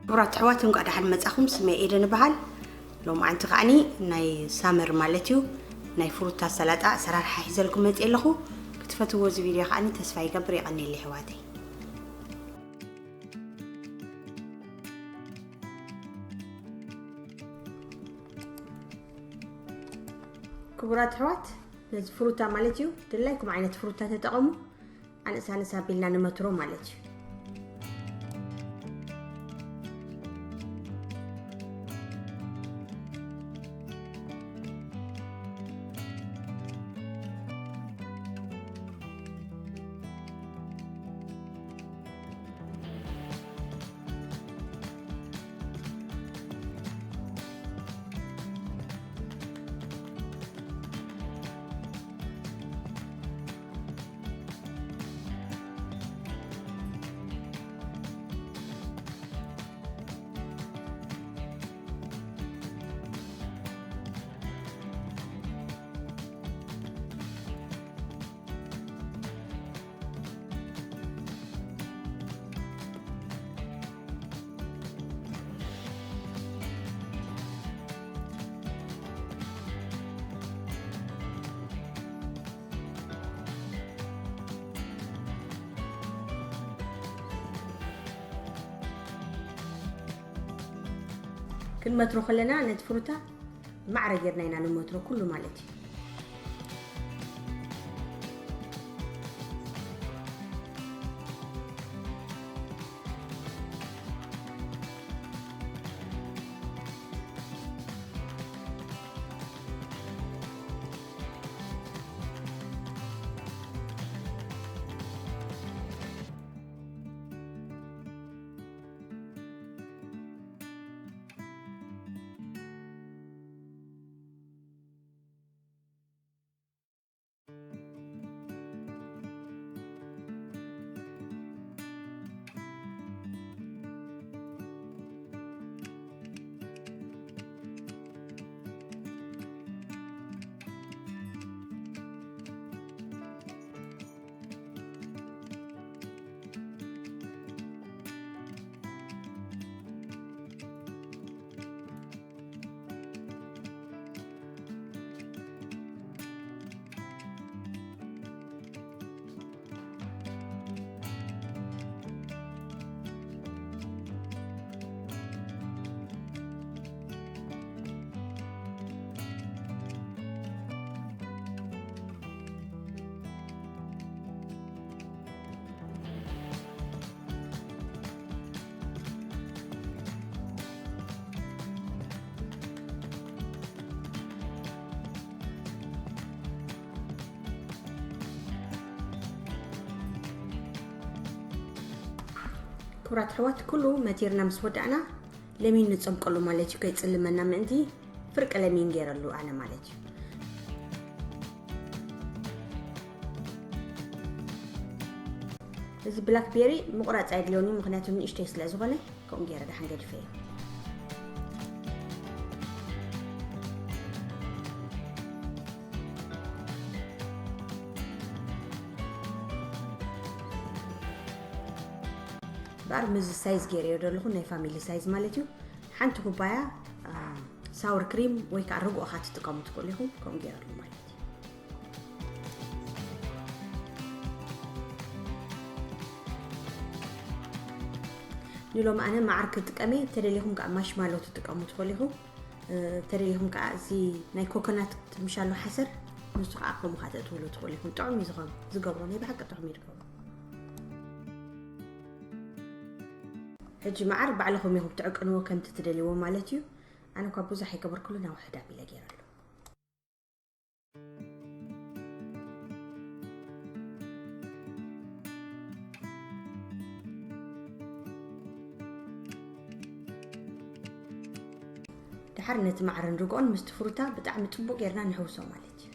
ክቡራት ኣሕዋት፣ እንኳዕ ደሓን መጻኹም። ስመይ ኤደን እበሃል። ሎማዓንቲ ከዓኒ ናይ ሳመር ማለት እዩ፣ ናይ ፍሩታ ሰላጣ ኣሰራርሓ ሒዘልኩም መጽእ ኣለኹ። ክትፈትዎ እዚ ቪድዮ ከዓኒ ተስፋ ይገብር። የቐንየለይ ኣሕዋተይ። ክቡራት ኣሕዋት፣ ነዚ ፍሩታ ማለት እዩ፣ ድላይኩም ዓይነት ፍሩታ ተጠቐሙ። ኣነስ ኣነስ ኣቢልና ንመትሮ ማለት እዩ። ክንመትሮ ከለና ነቲ ፍሩታ ማዕረ ጌርና ኢና ንመትሮ ኩሉ ማለት እዩ። ክቡራት ኣሕዋት፣ ኩሉ መቲርና ምስ ወዳእና ለሚን ንጸምቀሉ ማለት እዩ፣ ከይጽልመና ምእንቲ ፍርቂ ለሚን ገይረሉ ኣነ ማለት እዩ። እዚ ብላክቤሪ ምቑራጽ ኣይድልዮን እዩ፣ ምኽንያቱ ንእሽተይ ስለ ዝኾነ ከምኡ ገይረ ደሓን ገዲፈ እየ። እምበኣር ምስዚ ሳይዝ ገይረዮ ዘለኹ ናይ ፋሚሊ ሳይዝ ማለት እዩ። ሓንቲ ኩባያ ሳወር ክሪም ወይ ከዓ ርግኦ ካ ትጥቀሙ ትኽእሉ ኢኹም፣ ከምኡ ገይረሉ ማለት እዩ። ንሎሚ ኣነ መዓር ክጥቀም እየ። ተደሊኹም ከዓ ማሽማሎ ትጥቀሙ ትኽእሉ ኢኹም። እ፣ ተደሊኹም ከዓ እዚ ናይ ኮኮናት ትምሻሎ ሓሰር፣ ንሱ ከዓ ከምኡ ከዓ ተእትውሉ ትኽእሉ ኢኹም። ጥዑም እዩ ዝኾን ዝገብሮ፣ ናይ ብሓቂ ጥዑም እዩ ዝገብሮ። ሕጂ መዓር ባዕልኹም ኢኹም ትዕቅንዎ ከምቲ ትደልይዎ ማለት እዩ። ኣነ እኳ ብዙሕ ኣይገበርኩሉን፣ ኣብ ውሑድ ኣቢለ ገይረሉ። ድሓር ነቲ ማዕርን ርግኦን ምስቲ ፍሩታ ብጣዕሚ ጽቡቕ ጌርና ንሕውሶ ማለት እዩ።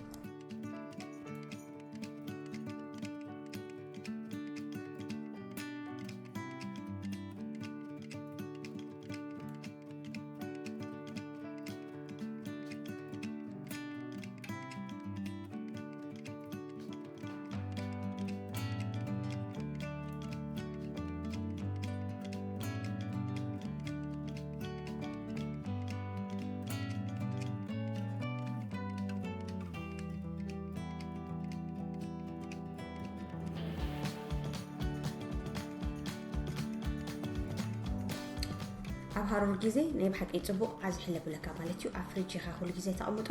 ኣብ ሃሩር ግዜ ናይ ብሓቂ ጽቡቕ ኣዝሕል የብለካ ማለት እዩ። ኣብ ፍሪጅ ኢኻ ኩሉ ግዜ ተቐምጦ።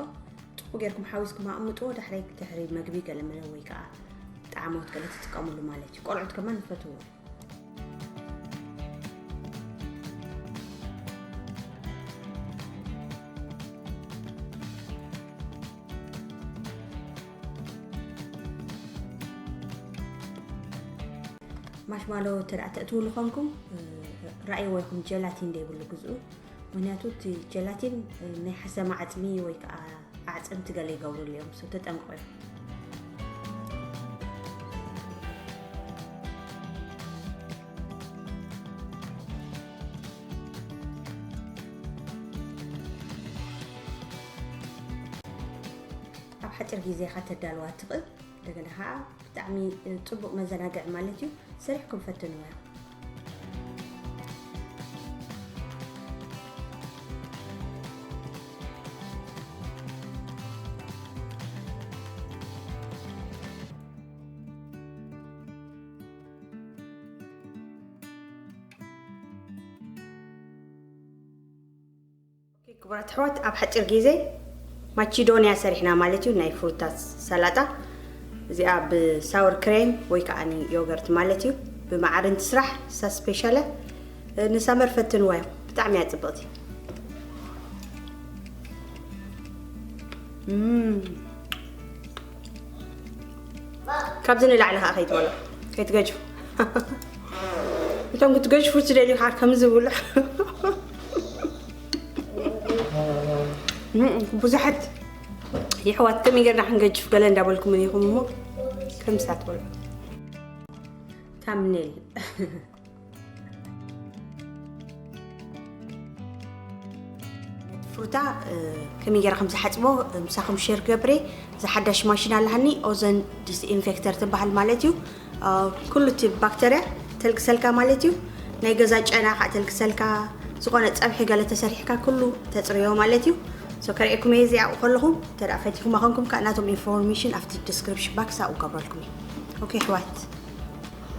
ጽቡቕ ጌርኩም ሓዊስኩም ኣቕምጥዎ። ዳሕራይ ድሕሪ መግቢ ገለ መለ ወይ ከዓ ጣዕሞት ገለ ትጥቀምሉ ማለት እዩ። ቆልዑት ከማን ይፈትዎ። ማሽማሎ እንተ ደኣ ተእትውሉ ኾንኩም፣ እ፣ ረኣይዎ ኢኹም ጀላቲን ደይብሉ ግዝኡ። ምኽንያቱ እቲ ጀላቲን፣ እ፣ ናይ ሓሰማ ዓጽሚ ወይ ከዓ ኣዕጽምቲ ገለ ይገብሩሉ እዮም። So ተጠንቀቑ ኢኹም። ኣብ ሓፂር ግዜ ኢኻ ተዳልዋ ትኽእል። እንደገና ከዓ ብጣዕሚ፣ እ፣ ፅቡቅ መዘናግዒ ማለት እዩ። ሰሪሕኩም ፈትንዋ። ኦኬ፣ ክቡራት ኣሕዋት፣ ኣብ ሓፂር ግዜ ማቺዶንያ ሰሪሕና ማለት እዩ፣ ናይ ፍሩታ ሰላጣ። እዚኣ ብሳወር ክሬም ወይ ከዓ ዮገርት ማለት እዩ፣ ብመዓር እንትስራሕ ሳስፔሻለ ንሳመር ፈትንዋ እዩ፣ ብጣዕሚ እያ ፅብቕቲ። እም። ካብዚ ንላዕሊ ከዓ ከይትበልዑ፣ ከይትገጅፉ። እቶም ክትገጅፉ ትደልዩ ከዓ ከምዚ ብልዑ። እም፣ ብዙሓት የሕዋት ከመይ ጌርና ክንገጅፍ ገለ እንዳበልኩም ኢኹም እሞ ከምዚ ኣትበልዑ። ታምኔል። ፍሩታ፣ እ፣ ከመይ ገይረ ከም ዝሓጽቦ፣ እ፣ ምሳኹም ሼር ገብሬ። እዛ ሓዳሽ ማሽን ኣለሃኒ፣ ኦዘን ዲስኢንፌክተር ትበሃል ማለት እዩ። እ፣ ኩሉ እቲ ባክተርያ ተልግሰልካ ማለት እዩ። ናይ ገዛ ጨና ከዓ ተልግሰልካ፣ ዝኾነ ጸብሒ ገለ ተሰሪሕካ ኩሉ ተጽርዮ ማለት እዩ። So፣ ከርእየኩም እየ እዚኣ ከለኹ፣ እንተ ደኣ ፈቲኹማ ኾንኩም ከዓ ናቶም ኢንፎርሜሽን ኣብቲ ዲስክሪፕሽን ባክስ ኣብኡ ገብረልኩም እየ። ኦኬ፣ ኣሕዋት።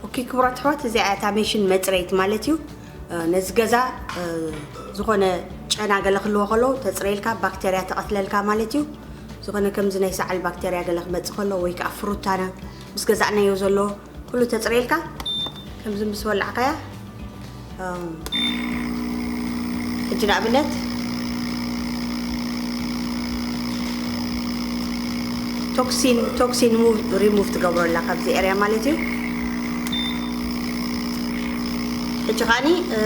ኦኬ፣ ክቡራት ኣሕዋት፣ እዚኣ እታ ሜሽን መጽረይት ማለት እዩ። እ፣ ነዚ ገዛ፣ እ፣ ዝኾነ ጨና ገለ ክህልዎ ከሎ ተጽረየልካ፣ ባክተርያ ተቐትለልካ ማለት እዩ። ዝኾነ ከምዚ ናይ ሰዓል ባክተርያ ገለ ክመጽእ ከሎ ወይ ከዓ ፍሩታና ምስ ገዛእናዮ ዘሎ ኩሉ ተጽረየልካ፣ ከምዚ ምስ ወላዕካያ፣ እም፣ ሕጂ ንኣብነት ቶክሲን፣ ቶክሲን ሙቭ፣ ሪሙቭ ትገብረላ ካብዚ ኤርያ ማለት እዩ። ሕጂ ከዓኒ፣ እ፣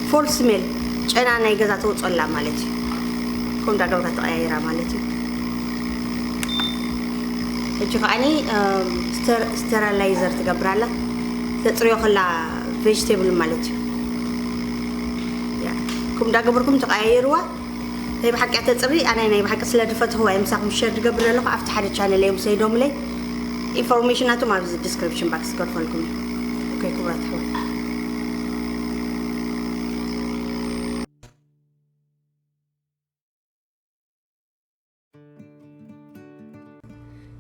ፎል ስሜል ጨና ናይ ገዛ ተውፅኦላ ማለት እዩ። ከምኡ እንዳገበርካ ተቐያይራ ማለት እዩ። ሕጂ ከዓኒ፣ እም፣ ስተር-፣ ስተራላይዘር ትገብራላ። ተፅርዮ ከላ ቬጅቴብል ማለት እዩ። ያ፣ ከምኡ እንዳገበርኩም ተቐያይርዋ። ናይ ብሓቂ እያ ተፅሪ፣ ኣነ ናይ ብሓቂ ስለ ዝፈትኽዋ እየ ምሳኹም ሸር ዝገብር ዘለኹ። ኣብቲ ሓደ ቻነል እዮም ሰይዶምለይ። ኢንፎርሜሽን ናቶም ኣብዚ ዲስክሪፕሽን ባክስ ክገድፈልኩም እዩ። ኦኬ፣ ክቡራት ኣሕዋት።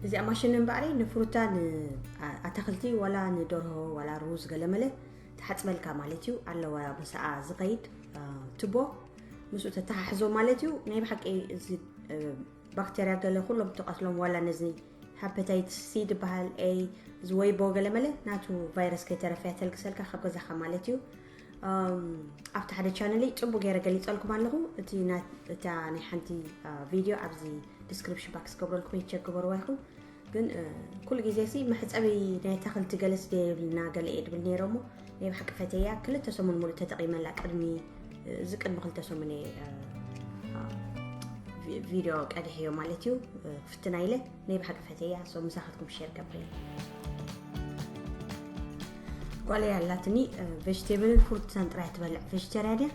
እዚኣ ማሽን እምበኣረይ ንፍሩታ፣ ንኣታኽልቲ፣ ዋላ ንደርሆ፣ ዋላ ሩዝ ገለመለ ትሓጽበልካ ማለት እዩ። ኣለዋ ምስኣ ዝኸይድ፣ አ፣ ቱቦ ምስኡ ተተሓሕዞ ማለት እዩ። ናይ ብሓቂ እዚ፣ እ፣ ባክተርያ ገለ ኩሎም ትቐትሎም፣ ዋላ ነዚ ሃፐታይትስ ሲ ዝበሃል፣ ኤ፣ እዚ ወይቦ ገለመለ ናቱ ቫይረስ ከይተረፈያ ተልግሰልካ ካብ ገዛኻ ማለት እዩ። እም፣ ኣብቲ ሓደ ቻነለይ ጽቡቕ ገይረ ገሊጸልኩም ኣለኹ። እቲ ና-፣ እታ ናይ ሓንቲ፣ አ፣ ቪድዮ ኣብዚ ዲስክሪፕሽን ባክስ ገብረልኩም እየ፣ ቸክ ግበርዋ ኢኹም። ግን፣ እ፣ ኩሉ ግዜ ሲ መሕጸቢ ናይ ኣታኽልቲ ገለስ ደየብልና ገለ እየ ድብል ነይረ እሞ ናይ ብሓቂ ፈተያ ክልተ ሰሙን ሙሉእ ተጠቒመላ ቅድሚ፣ እ፣ እዚ ቅድሚ ክልተ ሰሙን እየ፣ እ፣ አ፣ ቪ-፣ ቪድዮ ቀዲሐዮ ማለት እዩ። እ፣ ፍትና ኢለ ናይ ብሓቂ ፈተያ፣ ሶ ምሳኻትኩም ሼር ገብረ። ጓለይ ኣላትኒ፣ እ፣ ቬጅቴብልን ፍሩትሳን ጥራይ ትበልዕ ቬጅተርያ ድያ።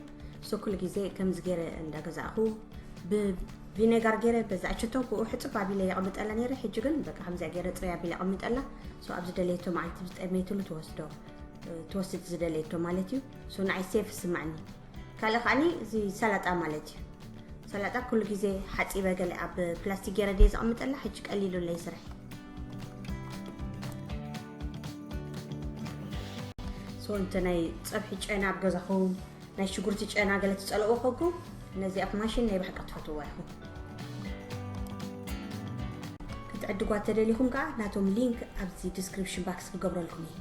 ሶ ኩሉ ግዜ ከምዚ ገይረ እንዳገዛእኹ ብቪኔጋር ገይረ በዛ ኣቸቶ ብኡ ሕጽብ ኣቢለ የቐምጠላ ነይረ። ሕጂ ግን በቃ ከምዚኣ ገይረ ጽረይ ኣቢለ የቐምጠላ። ሶ ኣብ ዝደለየቶ መዓልቲ ብዝጠመየትሉ ትወስዶ፣ እ፣ ትወስድ ዝደለየቶ ማለት እዩ። ሶ ንዓይ ሴፍ ይስማዕኒ። ካልእ ከዓኒ እዚ ሰላጣ ማለት እዩ። ሰላጣ ኩሉ ግዜ ሓጺበ ገለ ኣብ ፕላስቲክ ገይረ ድየ ዘቐምጠላ፣ ሕጂ ቀሊሉለይ ስርሐይ። ሶ እንተ ናይ ጸብሒ ጨና ኣብ ገዛኹም፣ ናይ ሽጉርቲ ጨና ገለ ትጸልኦ ኮንኩም፣ ነዚኣ ማሽን ናይ ብሓቂ ክትፈትውዋ ኢኹም። ክትዕድጓ ተደሊኹም ከኣ ናቶም ሊንክ ኣብዚ ዲስክሪፕሽን ባክስ ክገብረልኩም እየ።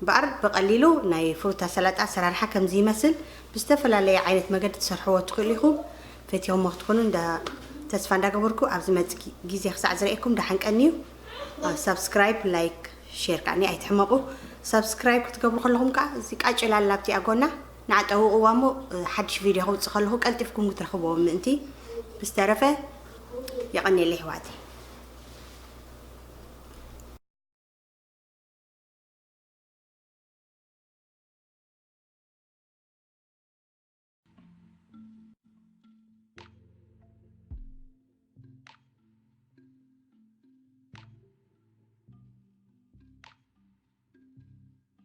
እምበኣር ብቐሊሉ ናይ ፍሩታ ሰላጣ ኣሰራርሓ ከምዚ ይመስል። ብዝተፈላለየ ዓይነት መገዲ ትሰርሕዎ ትኽእሉ ኢኹም። ፈቲኹሞ ክትኾኑ እንዳ ተስፋ እንዳገበርኩ፣ ኣብ ዝመጽእ ጊ- ግዜ ክሳዕ ዝርእየኩም ደሓን ቀንዩ። ሳብስክራይብ፣ ላይክ፣ ሼር ከዓኒ ኣይትሕመቑ። ሳብስክራይብ ክትገብሩ ከለኹም ከዓ እዚ ቃጭል ኣላ ኣብቲኣ ጎና፣ ንዓ ጠውቕዋ እሞ፣ እ፣ ሓድሽ ቪድዮ ከውፅእ ከለኹ ቀልጢፍኩም ክትረኽብዎ ምእንቲ። ብዝተረፈ የቐንየለይ ኣሕዋተይ።